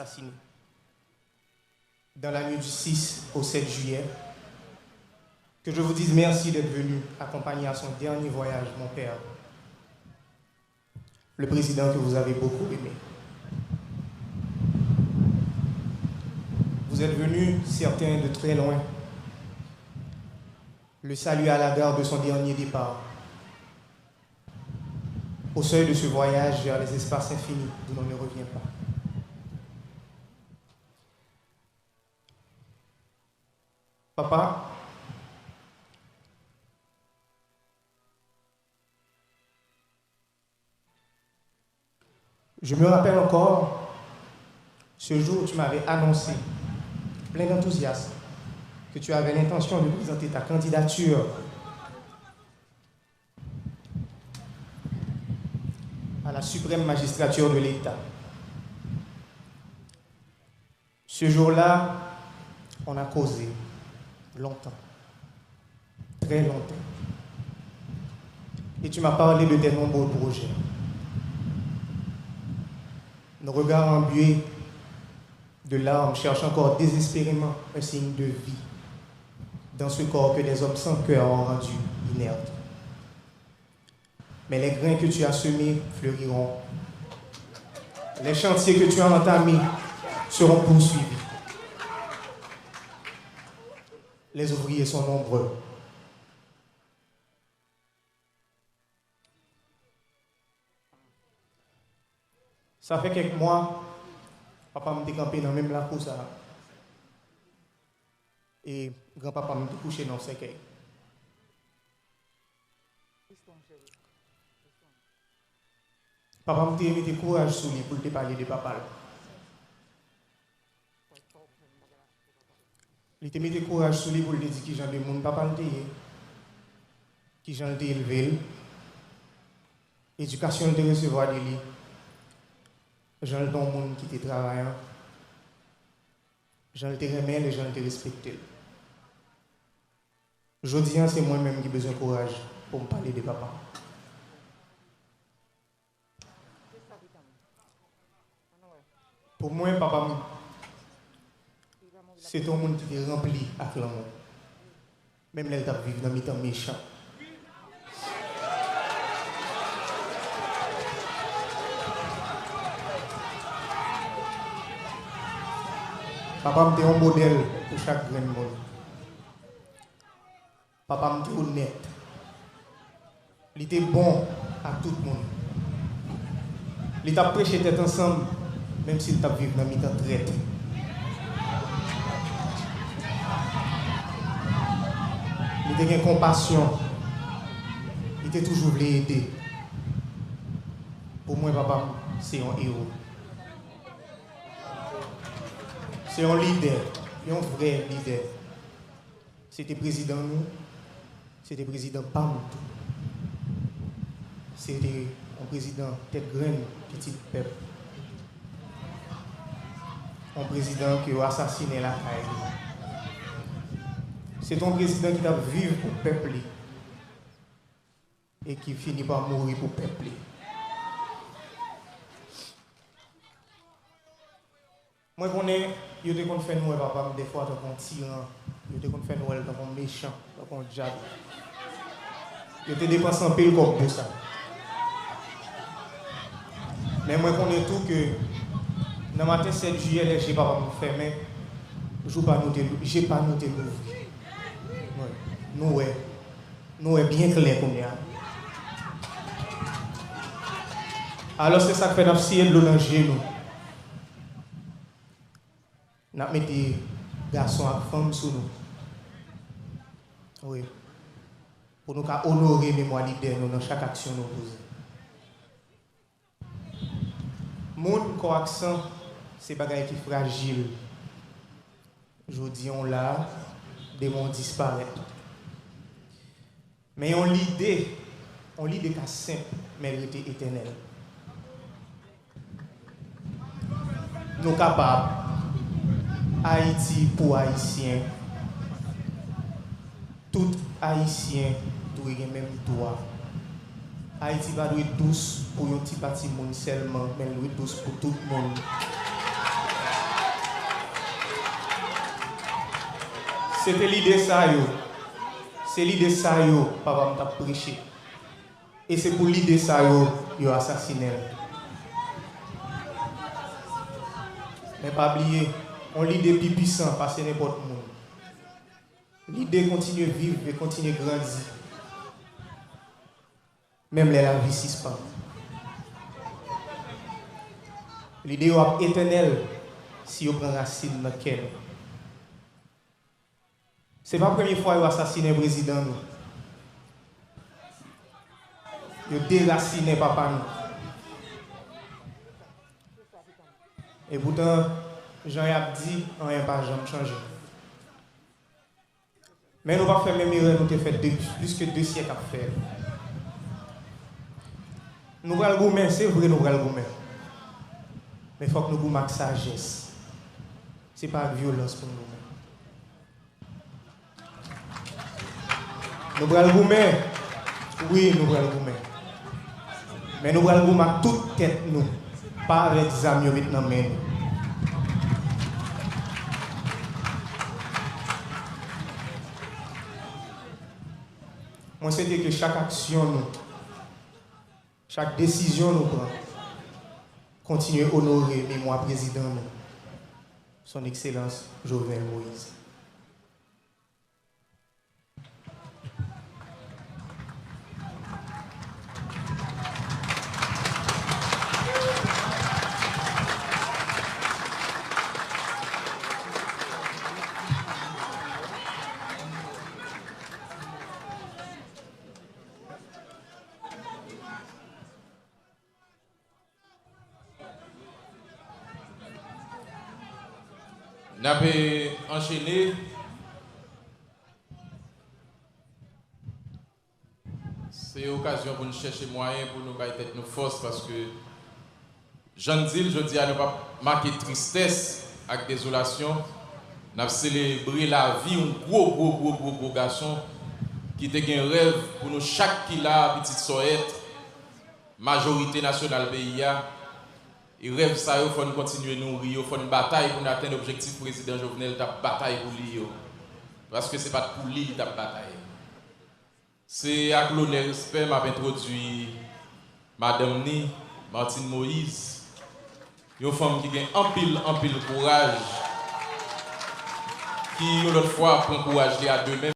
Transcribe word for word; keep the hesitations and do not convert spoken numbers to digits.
assassiné dans la nuit du six au sept juillet, que je vous dise merci d'être venu accompagner à son dernier voyage mon père. Le président que vous avez beaucoup aimé. Vous êtes venus, certains, de très loin. Le saluer à la gare de son dernier départ. Au seuil de ce voyage vers les espaces infinis d'où l'on ne revient pas. Papa, je me rappelle encore ce jour où tu m'avais annoncé, plein d'enthousiasme, que tu avais l'intention de présenter ta candidature à la suprême magistrature de l'État. Ce jour-là, on a causé longtemps, très longtemps. Et tu m'as parlé de tes nombreux projets. Nos regards embués de larmes cherchent encore désespérément un signe de vie dans ce corps que des hommes sans cœur ont rendu inerte. Mais les grains que tu as semés fleuriront. Les chantiers que tu as entamés seront poursuivis. Les ouvriers sont nombreux. Sa fè kèk mwa, papa m te kanpe nan menm lakou sa a. E granpapa m te kouche nan yon sèkèy. Papa m te mete kouraj sou li pou l te pale de papa l. Li te mete kouraj sou li pou l te di kijan de moun papa l te ye, kijan l te elve l, edikasyon l te resevwa de li, jan l te yon moun ki te travayan, jan l te renmen l e jan l te respekte l. Jodi a, se mwen menm ki bezwen kouraj pou m pale de papa m. Pou mwen, papa m se te yon moun ki te ranpli ak lanmou, menm lè l t ap viv nan mitan mechan. Papa m te yon modèl pou chak grenn moun. Papa m te onèt. Li te bon ak tout moun. Li t ap preche tèt ansanm, menm si l t ap viv nan mitan trèt. Li te gen konpasyon. Li te toujou vle ede. Pou mwen, papa m se yon ewo. Se yon lidè, yon vrè lidè. Se te prezidan nou, se te prezidan pa m tou. Se te yon prezidan tèt grenn, pitit pèp. Yon prezidan ke yo asasinen lakay li. Se te yon prezidan ki t ap viv pou pèp li e ki fini pa mouri pou pèp li. Mwen konnen yo te konn fè nou wè papa m dèfwa tankou yon tiran. Yo te konn fè nou wè l tankou yon mechan, tankou yon dyab. Yo te depanse anpil kòb pou sa. Men mwen konnen tou ke nan maten sèt jiyè, lè je papa m fèmen, jou pa nou te, je pa nou te louvri. Wi, nou wè. Nou wè byen klè kounye a. Alò, se sa k fè n ap siye dlo nan je nou. N ap mete gason ak fanm sou nou. Wi. Pou nou ka onore memwa lidè nou nan chak aksyon nou poze. Moun, kò ak san, se bagay ki frajil. Jodi a w la, demen w disparèt. Men yon lide, yon lide ka senp, men l rete etènèl. Nou kapab. Ayiti pou Ayisyen. Tout Ayisyen dwe gen menm dwa. Ayiti pa dwe dous pou yon ti pati moun sèlman, men l dwe dous pou tout moun. Se te lide sa yo, se lide sa yo papa m t ap preche. E se pou lide sa yo, yo asasinen l. Men pa bliye, yon lide pi pisan pase nenpòt moun. Lide kontinye viv e kontinye grandi. Menm lè lavi sispann. Lide yo ap etènèl si yo pran rasin nan kè nou. Se pa premye fwa yo asasinen prezidan nou. Yo derasinen papa nou. Epoutan, jan y ap di, anyen pa janm chanje. Men nou p ap fè menm erè nou te fè de, plis ke de syèk ap fè. Nou pral goumen, se vre nou pral goumen. Men fòk nou goumen ak sajès. Se pa ak vyolans pou n goumen. Nou pral goumen. Wi, nou pral goumen. Men nou pral goumen ak tout tèt nou. Pa avèk zam yo met nan men nou. Mwen swete ke chak aksyon nou, chak desizyon nou pran, kontinye onore memwa prezidan nou, Son Ekselans Jovenel Moïse. N ap, eh, anchene. Se okazyon pou n chèche mwayen pou nou bay tèt nou fòs, paske, jan n di l, jodi a nou p ap make tristès ak dezolasyon. N ap selebre lavi yon gwo, gwo, gwo, gwo, gwo gason ki te gen rèv pou nou chak ki la a, pitit Sòyèt, majorite nasyonal peyi a. E rèv sa yo, fò n kontinye nouri yo, fò n batay pou n atenn objektif Prezidan Jovenel t ap batay pou li yo. Paske se pa t pou li li t ap batay. Se ak lonè, respè, m ap entwodui madanm ni, Martine Moïse, yon fanm ki gen anpil, anpil kouraj, ki yon lòt fwa pran kouraj li a de men.